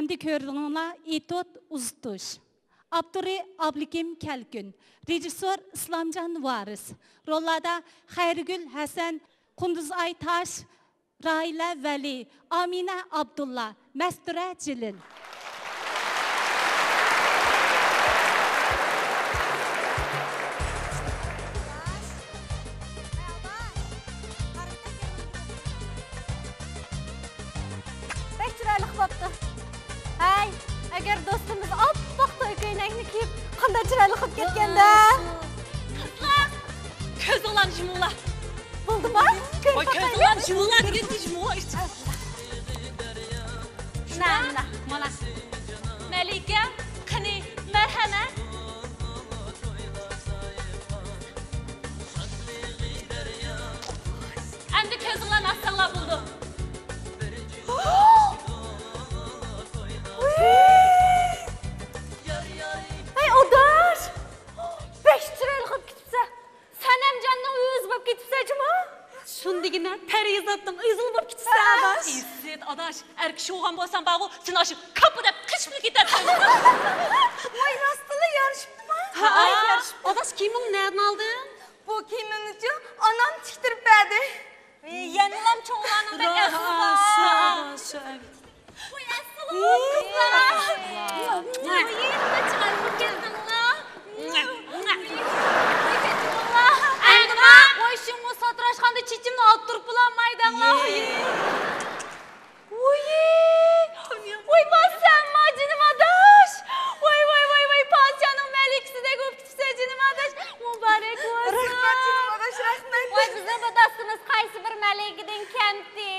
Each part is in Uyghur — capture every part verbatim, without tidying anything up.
ئەمدى كۆرۈڭلار، ئېتوت ئۇزىتىش. ئاپتورى ئابلىكىم كەلكۈن. رېژىسسور ئىسلامجان ۋارىس. روللاردا خەيرىگۈل ھەسەن، قۇندۇزئاي تاش، راھىلە ۋەلى، ئامىنە ئابدۇللا، مەستۇرە جېلىل. بەك چىرايلىق بوپتۇ. ھەي، ئەگەر دوستىمىز ئاپئاق توي كۆينەكنى كىيىپ، قانداق چىرايلىق بولۇپ كەتكەندە. قىزلار، كۆزۈڭلارنى يۇمۇڭلار. بولدىما؟ ۋاي، كۆزۈڭلارنى يۇمۇڭلار دېگەندە يۇمۇڭلار. مانا، مانا. مەلىكە، قېنى، مەرھەمەت. ئەمدى كۆزۈڭلارنى ئاچساڭلار بولىدۇ. ھەي، ئاداش! بەك چىرايلىق بولۇپ كېتىپسەن. سەنەمجاننىڭ ئۆزى بولۇپ كېتىپسەن جۇمۇ. شۇندىكىنە پەرىزاتنىڭ ئۆزى بولۇپ كېتىپسەن، ئاداش. ئىسىت، ئاداش، ئەر كىشى بولغان بولسام بارغۇ، سېنى ئاشۇ كاپا دەپ قېچىپلا كېتەتتىم. ۋاي، راستلا يارىشىپتىما؟ ھە، يارىشىپتۇ. ئاداش، كىيىمىڭنى نەدىن ئالدىڭ؟ بۇ كىيىمىمنىچۇ ئانام تىكتۈرۈپ بەردى. يەنىلام چوڭلارنىڭ بەك ئەسلى بار. شۇ، شۇ. ۋاي، ئەسلى قىزلار. ۋاي، يېرىمدا چىقارىپ كەلدىڭلار. ئەمما، ۋاي، شۇڭغۇ ساتىراشخانىدا چېچىمنى ئالدۇرۇپ بولالمايدىڭلار. ۋاي، ۋاي، باسسەمما جېنىم ئاداش. ۋاي، ۋاي، ۋاي، ۋاي، پادىشاھنىڭ مەلىكىسىدەك بولۇپ كېتىپسەن جېنىم ئاداش. مۇبارەك بولسۇن. رەھمەت جېنىم ئاداش، رەھمەت. ۋاي، بىزنىڭ بۇ داستىمىز قايسى بىر مەلىكىدىن كەمتى؟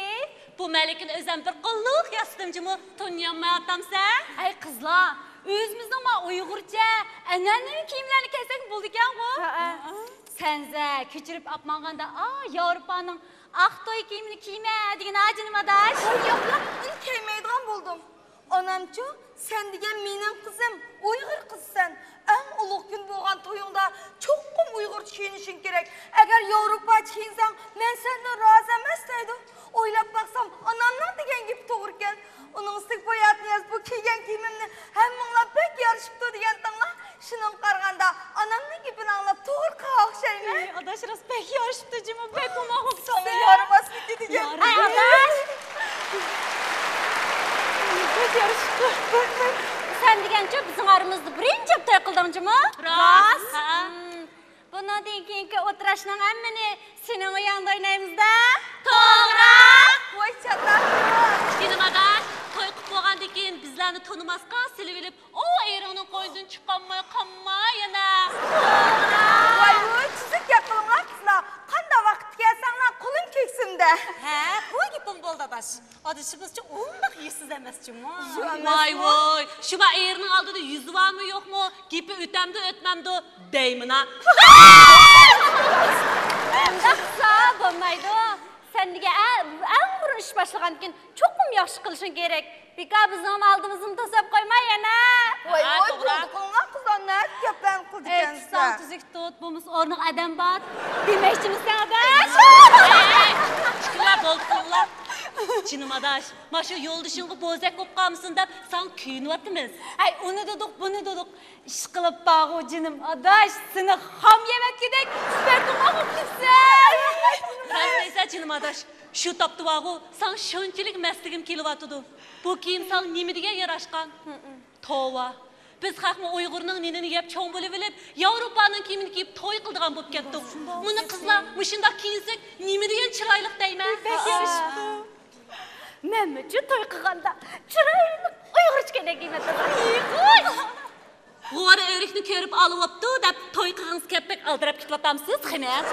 بۇ مەلىكىنى ئۆزەم بىر قوللۇق ياسىدىم جۇمۇ، تونۇيالمايۋاتامسەن؟ ھەي قىزلار، ئۆزىمىزنىڭ ما ئۇيغۇرچە ئەنئەنىۋى كىيىملەرنى كىيسەك بولىدىكەنغۇ. ھەئە. سەنزە كۆچۈرۈپ ئاپمانغاندا، ئا، ياۋروپانىڭ ئاق توي كىيىمىنى كىيمە دېگىنى جېنىم ئاداش. ۋاي ياق، ياق، ئۇنى كىيمەيدىغان بولدۇم. ئانامچۇ، سەن دېگەن مېنىڭ قىزىم، ئۇيغۇر قىزسەن. ئەڭ ئۇلۇغ كۈن بولغان تويۇڭدا چوقۇم ئۇيغۇرچە كىيىنىشىڭ كېرەك. ئەگەر ياۋروپاچە كىيىنسەڭ، مەن سەندىن رازى ئەمەس دەيدۇ. ئويلاپ باقسام، ئانامنىڭ دېگەن گېپى توغرىكەن. ئۇنىڭ ئۈستىگە بۇ يەردە نىياز بۇ كىيگەن كىيىمىمنى ھەممىڭلار بەك يارىشىپتۇ دېگەنتىڭلار. شۇنىڭغا قارىغاندا، ئانامنىڭ گېپىنى ئاڭلاپ توغرا قىلغان ئوخشايمەن. ئى، ئاداش راست بەك يارىشىپتۇ جۇمۇ، بەك ئوماق بوپتۇ. ساڭا يارىماسمىكىن دېگەن. يارىماس. بەك يارىشىپتۇ. سەن دېگەنچۇ بىزنىڭ ئارىمىزدا بىرىنچى بولۇپ توي قىلدىڭ جۇمۇ؟ راست. ھە. بۇنىڭدىن كېيىنكى ئولتۇراشنىڭ ھەممىنى سېنىڭ ئۇياڭدا ئوينايمىز-دە. توغرا. ۋاي چاتاق. جېنىم ئاداش، توي قىلىپ بولغاندىن كېيىن بىزلەرنى تونۇماسقا سېلىۋېلىپ، ئۇ ئېرىڭنىڭ قوينىدىن چىقالماي قالما يەنە. ۋاي ۋۇي، تۈزۈك گەپ قىلىڭلار قىزلار. قانداق ۋاقىتتا كەلسەڭلار قولۇم كۆكسۈمدە. ھە، بۇ گېپىڭ بولدى ئاداش. ئادىشىمىزچە ئۇنداق يۈزسىز ئەمەس جۇمۇ. ۋاي ۋۇي، شۇما ئېرىنىڭ ئالدىدا يۈزى بارمۇ يوقمۇ، گېپى ئۆتەمدۇ ئۆتمەمدۇ دەيمىنا. ئۇنداق قىلسا بولمايدۇ. سەن دېگەن ئە-، ئەڭ بۇرۇن ئىش باشلىغاندىن كېيىن چوقۇم ياخشى قىلىشىڭ كېرەك. بىكار بىزنىڭ ئالدىمىزنى توسۇپ قويما يەنە. ۋاي ۋاي، توغرا. بولدى قىلىڭلار قىزلار، نەدە گەپلەرنى قىلىدىكەنسىلەر. تۇزۇك تۇت، بولمىسا ئورنىغا ئادەم بار دېمەكچىمىسەن ئاداش؟ چىقىڭلار، بولدى قىلىڭلار. جېنىم ئاداش، مانا شۇ يولدىشىڭغا بوزەك بولۇپ قالمىسۇن دەپ ساڭا كۆيۈنۈۋاتىمىز. ھەي، ئۇنى دېدۇق، بۇنى دېدۇق. ئىشقىلىپ بارغۇ جېنىم ئاداش، سېنى خام يەۋەتكۈدەك بەك ئوماق بوپتىسەن. راست دەيسەن جېنىم ئاداش، شۇ تاپتا بارغۇ ساڭا شۇنچىلىك مەستلىگۈم كېلىۋاتىدۇ. بۇ كىيىم ساڭا نېمە دېگەن ياراشقان. توۋا، بىز خەقمۇ ئۇيغۇرنىڭ نېنىنى يەپ چوڭ بولۇۋېلىپ، ياۋروپانىڭ كىيىمىنى كىيىپ توي قىلىدىغان بولۇپ كەتتۇق. مۇنى قىزلار مۇشۇنداق كىيىنسەك نېمە دېگەن چىرايلىق دەيمەن. بەك يارىشىپتۇ. مەنمۇچۇ توي قىلغاندا چىرايلىق ئۇيغۇرچە كۆينەك كىيمەپتىمەن. غورا ئۆرۈكنى كۆرۈپ ئالىۋاپتۇ دەپ توي قىلغىڭىز كەپ بەك ئالدىراپ كېتىۋاتامسىز خېنىم؟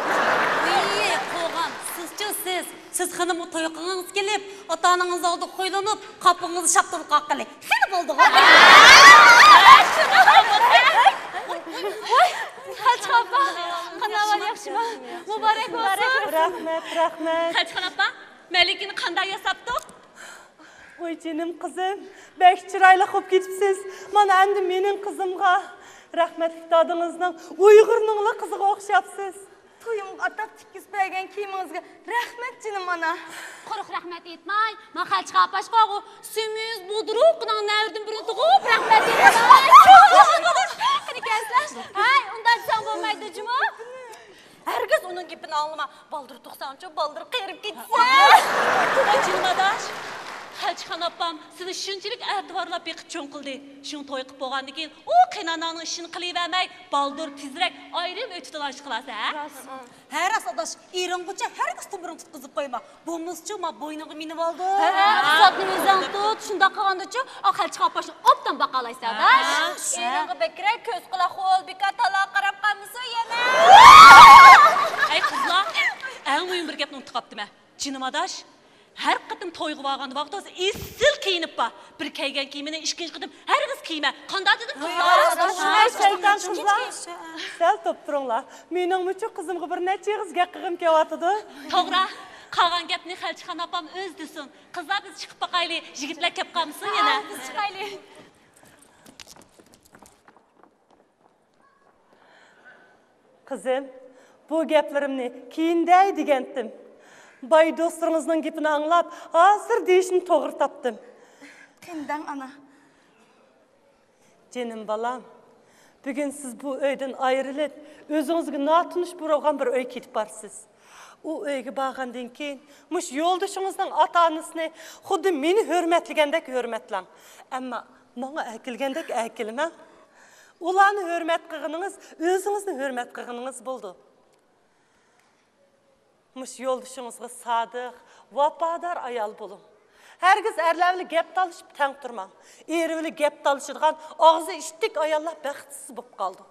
ئى، قوغان، سىزچۇ سىز؟ سىز خېنىم توي قىلغىڭىز كېلىپ، ئاتا-ئانىڭىز ئالدىدا خۇيلىنىپ، قاپىڭىزنى شاپتۇلۇق قىلىپ، خېلى بولدىغۇ. ۋاي، خەلچە ئاپا، قانداق ئەھۋال، ياخشىمۇ؟ مۇبارەك بولسۇن. رەھمەت، رەھمەت. خەلچىخان ئاپا، مەلىكىنى قانداق ياساپتۇق؟ ۋاي جېنىم قىزىم، بەك چىرايلىق بولۇپ كېتىپسىز. مانا ئەمدى مېنىڭ قىزىمغا رەھمەتلىك دادىڭىزنىڭ ئۇيغۇرنىڭلا قىزىغا ئوخشاپسىز. تويۇمغا ئاتاپ تىككۈزۈپ بەرگەن كىيىمىڭىزگە رەھمەت، جېنىم ئانا. قۇرۇق رەھمەت ئېيتماي، ما خەلچىخان ئاپاشقا سېمىز بۇدرۇقنىڭ نەۋرىدىن بىرىنى تۇغۇپ رەھمەت ئېيتماي. قېنى كەلسىلە. ھەي، ئۇنداق دېسەڭ بولمايدۇ جۇمۇ. ھەرگىز ئۇنىڭ گېپىنى ئاڭلىما. بالدۇر تۇغساڭچۇ، بالدۇر قېرىپ كېتىسەن. ۋاي جېنىم ئاداش، خەلچىخان ئاپام سېنى شۇنچىلىك ئەتىۋارلاپ بېقىپ چوڭ قىلدى. شۇڭا توي قىلىپ بولغاندىن كېيىن ئۇ قېيناناڭنىڭ ئىشىنى قىلىۋەرمەي، بالدۇر تېزرەك ئايرىم ئۆتىدىلا ئىش قىلارسەن، ھە؟ ھە، راست ئاداش، ئېرىڭغىچە ھەرگىز تومۇرۇڭ تۇتقۇزۇپ قويما. بولمىسىچۇ، ما بوينۇڭغا مىنىۋالدۇم. ھە، ھە، ساپنى ئۆزۈڭ تۇت، شۇنداق قىلغاندىچۇ، ئا خەلچىخان ئاپاشنى ئوبدان باقالايسەن، ئاداش. ھە. ئېرىڭغا بەكرەك كۆز قۇلاق بول، بىكار تالاغا قاراپ قالمىسۇن يەنە. ئەي قىزلار، ئەڭ مۇھىم بىر گەپنى ئۇنتۇپ قاپتىمەن. جېنىم ئاداش، ھەر قېتىم تويغا بارغاندا ۋاقتىڭىزدا ئېسىل كىيىنىپ بار. بىر كىيگەن كىيىمىنى ئىككىنچى قېتىم ھەرگىز كىيمە. قانداق دېدىم؟ ۋاي، شەيتان قىزلار، سەل توپ تۇرۇڭلار. مېنىڭمۇچۇ قىزىمغا بىر نەچچە ئېغىز گەپ قىلغۇم كېلىۋاتىدۇ. توغرا، قالغان گەپنى خەلچىخان ئاپام ئۆزى دېسۇن. قىزلار، بىز چىقىپ باقايلى، يىگىتلەر كەپ قالمىسۇن يەنە. ھە، بىز چىقايلى. قىزىم، بۇ گەپلىرىمنى كېيىن دەي دېگەنتىم. باي دوستلىرىڭىزنىڭ گېپىنى ئاڭلاپ، ھازىر دېيىشنى توغرا تاپتىم. قېنى دەڭ، ئانا. جېنىم بالام، بۈگۈن سىز بۇ ئۆيدىن ئايرىلىپ، ئۆزىڭىزگە ناتونۇش بولغان بىر ئۆيگە كېتىپ بارىسىز. ئۇ ئۆيگە بارغاندىن كېيىن، مۇشۇ يولدىشىڭىزنىڭ ئاتا-ئانىسىنى خۇددى مېنى ھۆرمەتلىگەندەك ھۆرمەتلەڭ. ئەمما ماڭا ئەركىلىگەندەك ئەركىلىمەڭ. ئۇلارنى ھۆرمەت قىلغىنىڭىز ئۆزىڭىزنى ھۆرمەت قىلغىنىڭىز بولىدۇ. مۇشۇ يولدىشىڭىزغا سادىق، ۋاپادار ئايال بولۇڭ. ھەرگىز ئەرلەر بىلەن گەپ تالىشىپ تەڭ تۇرماڭ. ئېرى بىلەن گەپ تالىشىدىغان ئاغزى ئىتتىك ئاياللار بەختسىز بولۇپ قالىدۇ.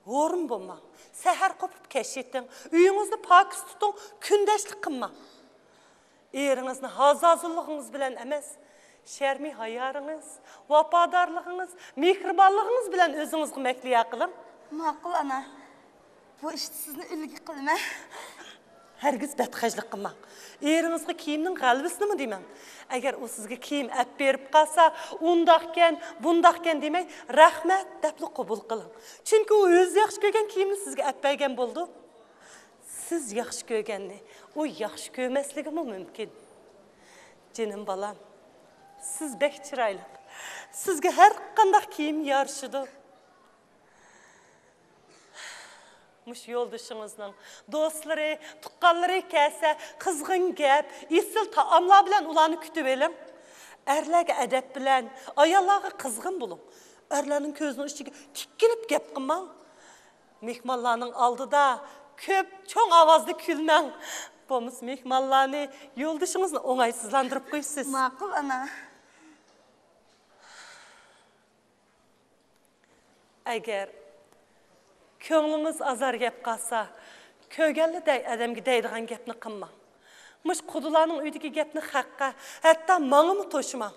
ھورۇن بولماڭ. سەھەر قوپۇپ كەچ يېتىڭ. ئۆيىڭىزنى پاكىز تۇتۇڭ. كۈندەشلىك قىلماڭ. ئېرىڭىزنى ھازازۇللۇقىڭىز بىلەن ئەمەس، شەرمى ھايارىڭىز، ۋاپادارلىقىڭىز، مېھرىبانلىقىڭىز بىلەن ئۆزىڭىزگە مەھلىيا قىلىڭ. ماقۇل، ئانا. بۇ ئىشتا سىزنى ئۈلگە قىلىمەن. ھەرگىز بەتخەجلىك قىلماڭ. ئېرىڭىزغا كىيىمنىڭ غەلۋىسىنىمۇ دېمەڭ. ئەگەر ئۇ سىزگە كىيىم ئەپ بېرىپ قالسا، ئۇنداقكەن، بۇنداقكەن دېمەي، رەھمەت دەپلا قوبۇل قىلىڭ. چۈنكى ئۇ ئۆزى ياخشى كۆرگەن كىيىمنى سىزگە ئەپ بەرگەن بولىدۇ. سىز ياخشى كۆرگەننى ئۇ ياخشى كۆرمەسلىكىمۇ مۇمكىن. جېنىم بالام، سىز بەك چىرايلىق. سىزگە ھەر قانداق كىيىم يارىشىدۇ. مۇشۇ يولدىشىڭىزنىڭ دوستلىرى، تۇغقانلىرى كەلسە، قىزغىن گەپ، ئېسىل تائاملار بىلەن ئۇلارنى كۈتۈۋېلىڭ. ئەرلەرگە ئەدەپ بىلەن، ئاياللارغا قىزغىن بولۇڭ. ئەرلەرنىڭ كۆزىنىڭ ئىچىگە تىكىلىپ گەپ قىلماڭ. مېھمانلارنىڭ ئالدىدا كۆپ چوڭ ئاۋازدا كۈلمەڭ. بولمىسا مېھمانلارنى، يولدىشىڭىزنى ئوڭايسىزلاندۇرۇپ قويىسىز. ماقۇل، ئانا. ئەگەر كۆڭلىڭىز ئازار يەپ قالسا، كۆرگەنلا دەي ئادەمگە دەيدىغان گەپنى قىلماڭ. مۇشۇ قۇدىلارنىڭ ئۆيىدىكى گەپنى خەققە، ھەتتا ماڭىمۇ توشۇماڭ.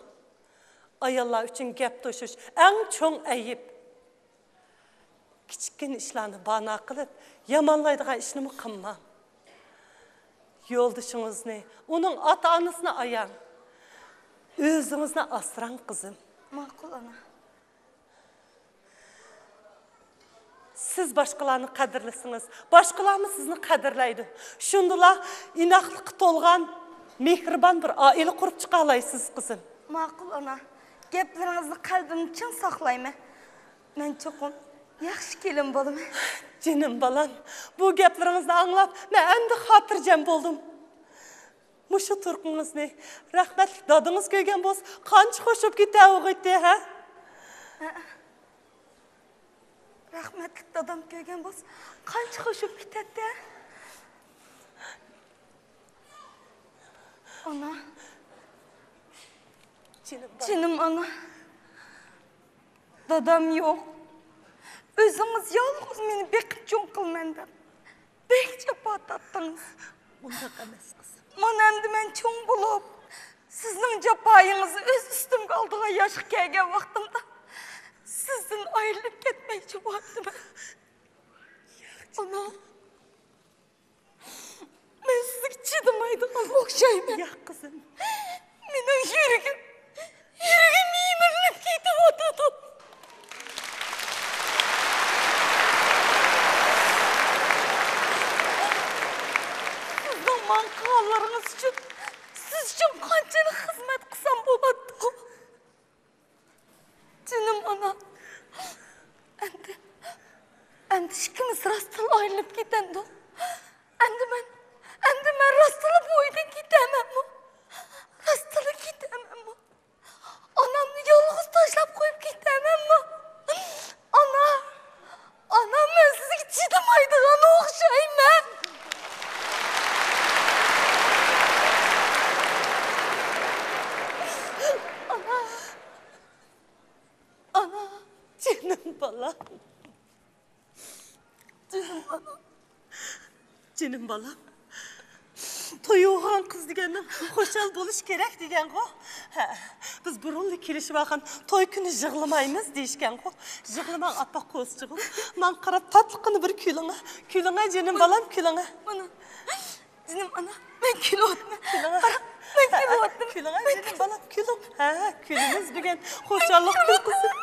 ئاياللار ئۈچۈن گەپ توشۇش ئەڭ چوڭ ئەيىب. كىچىككىنە ئىشلارنى بانا قىلىپ، يامانلايدىغان ئىشنىمۇ قىلماڭ. يولدىشىڭىزنى، ئۇنىڭ ئاتا-ئانىسىنى ئاياڭ. ئۆزىڭىزنى ئاسراڭ، قىزىم. ماقۇل، ئانا. سىز باشقىلارنى قەدىرلىسىڭىز، باشقىلارمۇ سىزنى قەدىرلەيدۇ. شۇندىلا ئىناقلىققا تولغان، مېھرىبان بىر ئائىلە قۇرۇپ چىقالايسىز، قىزىم. ماقۇل، ئانا. گەپلىرىڭىزنى قەلبىمدە چىڭ ساقلايمەن. مەن چوقۇم ياخشى كېلىن بولىمەن. جېنىم بالام، بۇ گەپلىرىڭىزنى ئاڭلاپ، مەن ئەمدى خاتىرجەم بولدۇم. مۇشۇ تۇرقىڭىزنى رەھمەتلىك دادىڭىز كۆرگەن بولسا، قانچە خوش بولۇپ كېتەرغۇيتتى، ھە؟ ھە. رەھمەتلىك دادام كۆرگەن بولسا، قانچە خوش بولۇپ كېتەتتى، ھە؟ ئانا. جېنىم بالام. جېنىم ئانا. دادام يوق. ئۆزىڭىز يالغۇز مېنى بېقىپ چوڭ قىلىمەن دەپ بەك جاپا تارتتىڭىز. ئۇنداق ئەمەس، قىزىم. مانا ئەمدى مەن چوڭ بولۇپ، سىزنىڭ جاپايىڭىزنى ئۆز ئۈستۈمگە ئالىدىغان ياشقا كەلگەن ۋاقتىمدا، سىزدىن ئايرىلىپ كەتمەكچى بولۇۋاتىمەن. ئانا. مەن سىزگە چىدىمايدىغان ئوخشايمەن. ياق، قىزىم. مېنىڭ يۈرىكىم، يۈرىكىم يىمىرىلىپ كېتىۋاتىدۇ. جېنىم بالام. جېنىم ئانا. جېنىم بالام. توي بولغان قىز دېگەننىڭ خۇشال بولۇش كېرەك دېگەنغۇ. ھە، بىز بۇرۇنلا كېلىشىۋالغان توي كۈنى يىغلىمايمىز دېيىشكەنغۇ. يىغلىماڭ ئاپا قوزىچىغىم. ماڭا قاراپ تاتلىققىنا بىر كۈلۈڭە. كۈلۈڭە جېنىم بالام، كۈلۈڭە. مانا، جېنىم ئانا، مەن كۈلۈۋاتىمەن. كۈلۈڭە. قارا، مەن كۈلۈۋاتىمەن. كۈلۈڭە جېنىم بالام، كۈلۈڭ. ھە، كۈلىمىز بۈگۈن. خۇشاللىق كۈن قىزىم.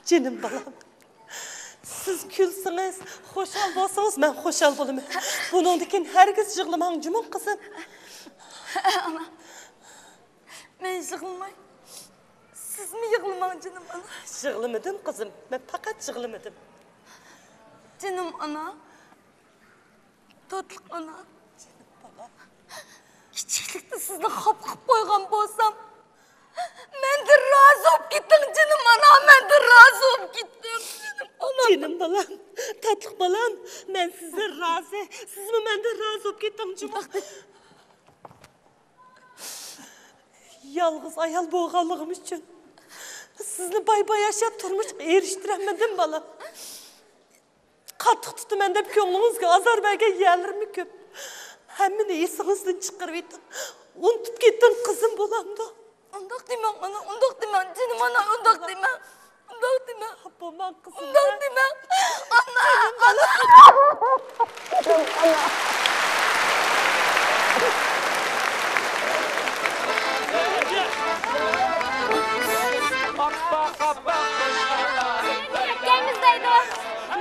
جېنىم بالام، سىز كۈلسىڭىز، خۇشال بولسىڭىز، مەن خۇشال بولىمەن. بۇنىڭدىن كېيىن ھەرگىز يىغلىماڭ جۇمۇ قىزىم. ئانا، مەن يىغلىماي. سىزمۇ يىغلىماڭ جېنىم ئانا. يىغلىمىدىم قىزىم، مەن پەقەت يىغلىمىدىم. جېنىم ئانا. تاتلىق ئانا. كىچىكلىكتە سىزنى خاپا قىلىپ قويغان بولسام، مەندىن رازى بولۇپ كېتىڭ جېنىم ئانا، مەندىن رازى بولۇپ كېتىڭ جېنىم ئانا. جېنىم بالام، تاتلىق بالام، مەن سىزدىن رازى، سىزمۇ مەندىن رازى بولۇپ كېتىڭ جۇمۇ. يالغۇز ئايال بولغانلىقىم ئۈچۈن سىزنى باي-باي ياشاپ تۇرمۇشقا ئېرىشتۈرەلمىدىم بالام. قاتتىق تۇتىمەن دەپ كۆڭلىڭىزگە ئازار بەرگەن يەرلىرىممۇ كۆپ. ھەممىنى ئېسىڭىزدىن چىقىرىۋېتىڭ. ئۇنتۇپ كېتىڭ قىزىم بولامدۇ؟ ئۇنداق دېمەڭ ئانا، ئۇنداق دېمەڭ جېنىم ئانا، ئۇنداق دېمەڭ. ئۇنداق دېمەڭ. بولماڭ قىزىم. ئۇنداق دېمەڭ. ئانا، ئانا.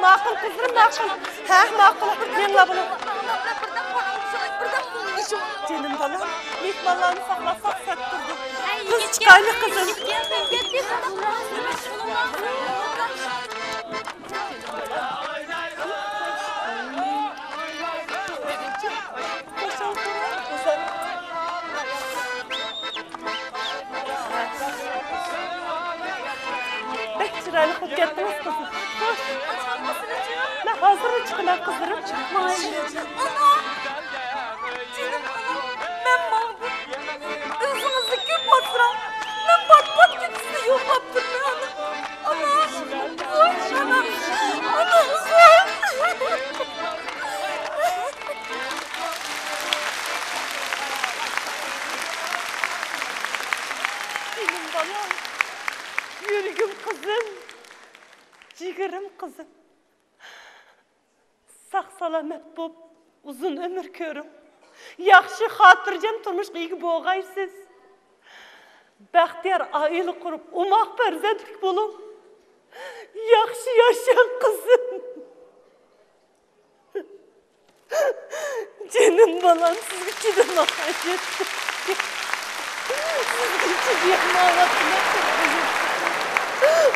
ماقۇل قىزلىرىم، ماقۇل. ھە، ماقۇل. مېڭىلا بۇنى. جېنىم بالام، مېھمانلارنى ساقلاساق سەت تۇردى. قىز چىقايلى قىزىم. بەك چىرايلىق بولۇپ كەتتىڭىز قىزىم. خوش. مەن ھازىرلا چىقىمەن قىزلىرىم. ئانا! جېنىم ئانا! مەن ماڭدىم. ئۆزىڭىزنى كۆپ ئاسراڭ. مەن پات-پات كېتىپ سىزنى يوقلاپ تۇرىمەن ئانا. ئانا! خوش ئانا! ئانا! خوش! جېنىم بالام، يۈرىكىم قىزىم، جىگىرىم قىزىم. ساق-سالامەت بولۇپ، ئۇزۇن ئۆمۈر كۆرۈڭ. ياخشى، خاتىرجەم تۇرمۇشقا ئىگە بولغايسىز. بەختىيار ئائىلە قۇرۇپ، ئوماق پەرزەنتلىك بولۇڭ. ياخشى ياشاڭ، قىزىم. جېنىم بالام، سىزگە چىدىماي يەتتىم. سىزگە چىدىيالمايۋاتىمەن.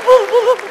بۇلبۇلۇم.